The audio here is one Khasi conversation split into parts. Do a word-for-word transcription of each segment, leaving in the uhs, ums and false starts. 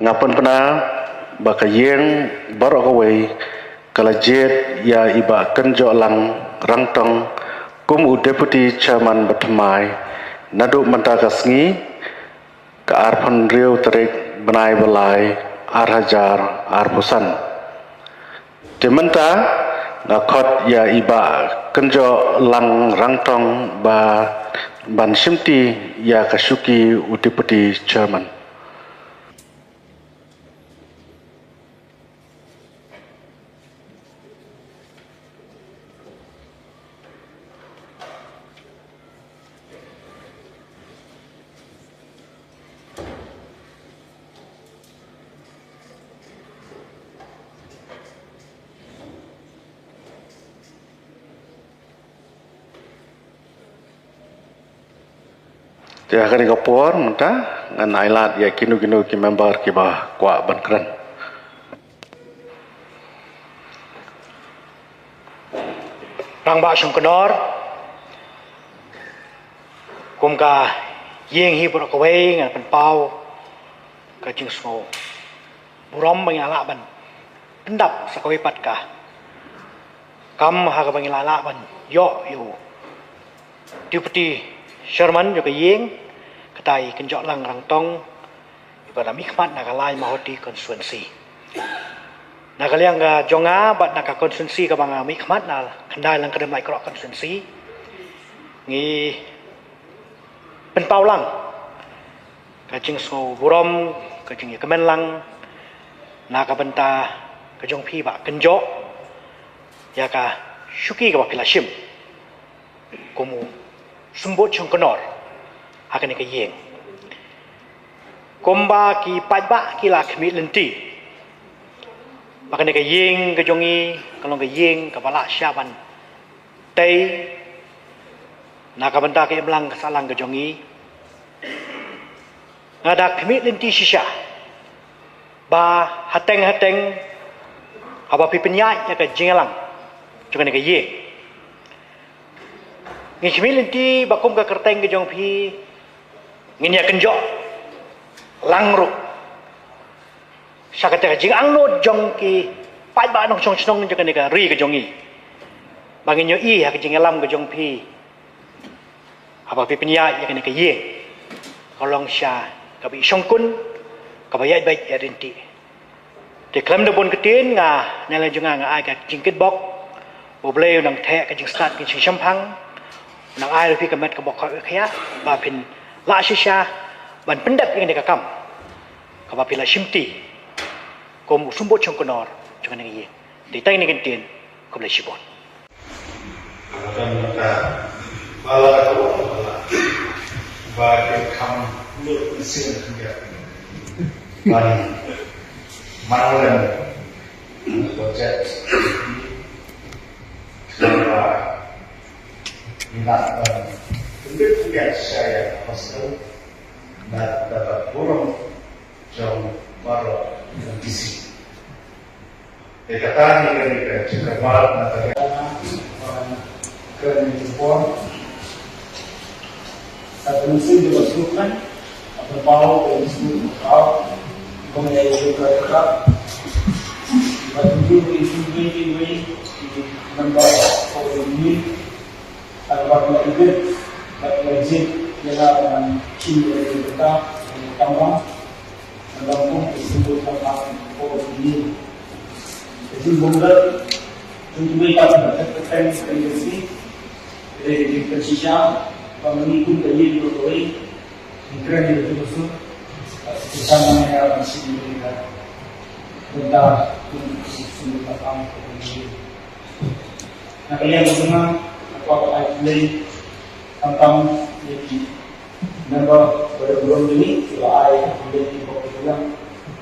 Nga pynbna ba ka ïing baroh kawei ka la jied ïa i Bah Kynjohlang Rangtong kum u Deputy Chairman bathymmai naduh mynta ka sngi, ka arphew hynriew tarik bnai ba lai, ar hajar arphew san. Te mynta nga khot ïa i Bah Kynjohlang Rangtong ba ban shimti ïa ka shuki u Deputy Chairman. Te ha kane ka por mynta ngan ailad ïa kino kino ki member kiba kwah ban kren. Rangbah Shongknor, kum ka ïing hi baroh kawei ngan pynpaw ka jingsngew burom ba ngi la lah ban pyndap sa kawei pat ka kam ha kaba ngi la lah ban ïoh ïa u Deputy Chairman jong ka ïing, kata i Kynjohlang Rangtong, iba la mihkhmat na ka Laitmawhati constituency. Na ka liang ka jong nga bad na ka constituency kaba nga mihkhmat, na Khyndai Langkyrdem Laitkroh constituency, ngi pynpaw lang ka jingsngew burom, ka jingïakmen lang na ka bynta ka jong phi Bah Kynjoh ïa ka shuki kaba phi la shim kum u Symbud Shongknor ha kane ka ïing. Kumba ki paidbah ki la khmih lynti ba kane ka ïing ka jong ngi ka long ka ïing kaba la shah ban tei na ka bynta ka imlang ka sahlang ka jong ngi. Nga da khmih lynti shisha ba hateng hateng haba phi pynïaid ïa ka jingïalang jong kane ka ïing, ngi khmih lynti ba kum ka kyrteng ka jong phi ngin ïa kynjoh lang ruh sha kata ka jingangnud jong ki paidbah nongshong shnong jong kane ka ri ka jong ngi, ba ngin ïohi ha ka jingïalam ka jong phi haba phi pynïaid ïa kane ka ïing, ka long sha kaba i shongkun, kaba ïaid beit ïaid ryntih. Te khlem da bun ktien, nga, na liang jong nga, nga ai ka jingkitbok, U Blei un nang theh ka jingstad ka jingshemphang, un nang ai ruh ïa phi ka met kaba khraw khia ba phin lah shisha ban pyndep ïa kane ka kam kaba phi la shimti kum u Symbud Shongknor jong kane ka ïing. Te tang kine ki ktien, khublei shibun. Ba la ka wan ba la ba ka kham lut sien kham ïa ban man wan ba jet ba ni na ban pynbit pynbiang sha ïa hostel na da ba burom jong baroh jong D C. Te kata hi ka dei ka jingkyrpad na ka liang ka jingpon. Ka mynsiem jong ka sngewthuh, ka pynpaw ka mynsiem ka pynpaw. Kong ïa ïa ka ka. Ba tu tu ri tu ri ri ri ri number four ri. Ka ba ka ri ri. Ba ka ri ri. Ïa la ban chin ïa ri ka ka. Ka ka. Ka long kum ka symbol ka ba ko ni. Ka jingbun ka jong kiwei pat na ka kyrteng ka industri. Ka dei ka jingpynshisha ba mynta kum ka ïing baroh kawei. Ngi kren ïa ka jingpynshisha. Ka jingpynshisha namar ïa ka jingpynshisha. Bynta kum ka symbol ka ba ko ni. Na ka liang ka jong nga, nga kwah ban ai khublei khamtam ïa ki member ba dei burom jong ngi, kiba ai khublei ki bok ki biang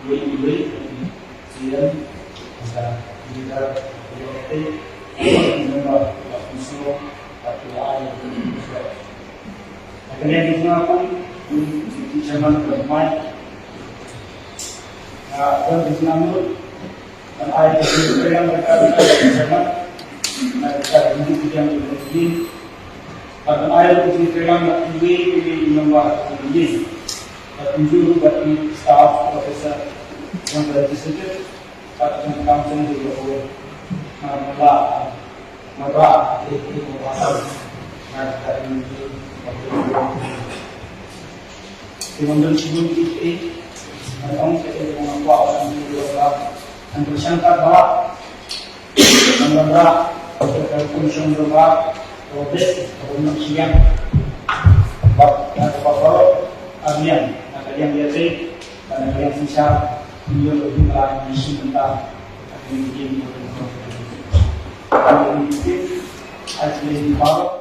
ïa i Blei, ïa i Blei, ïa i Blei, ïa i Blei, ïa i Blei, ïa i Blei. Na ka liang ka jong nga, kum u Chairman ka Mike, nga don ka jingangnud ban ai ka jingkyrkhu ïa ka Chairman, na ka jingkyrkhu ïa ka Chairman, ban ai ka jingkyrkhu ïa ka Chairman, ban kumjuh bad ki staff, officer, Yang legislative, kat yang council di Jokowi. Nah, mula, mula, di, di, di, di, di, di,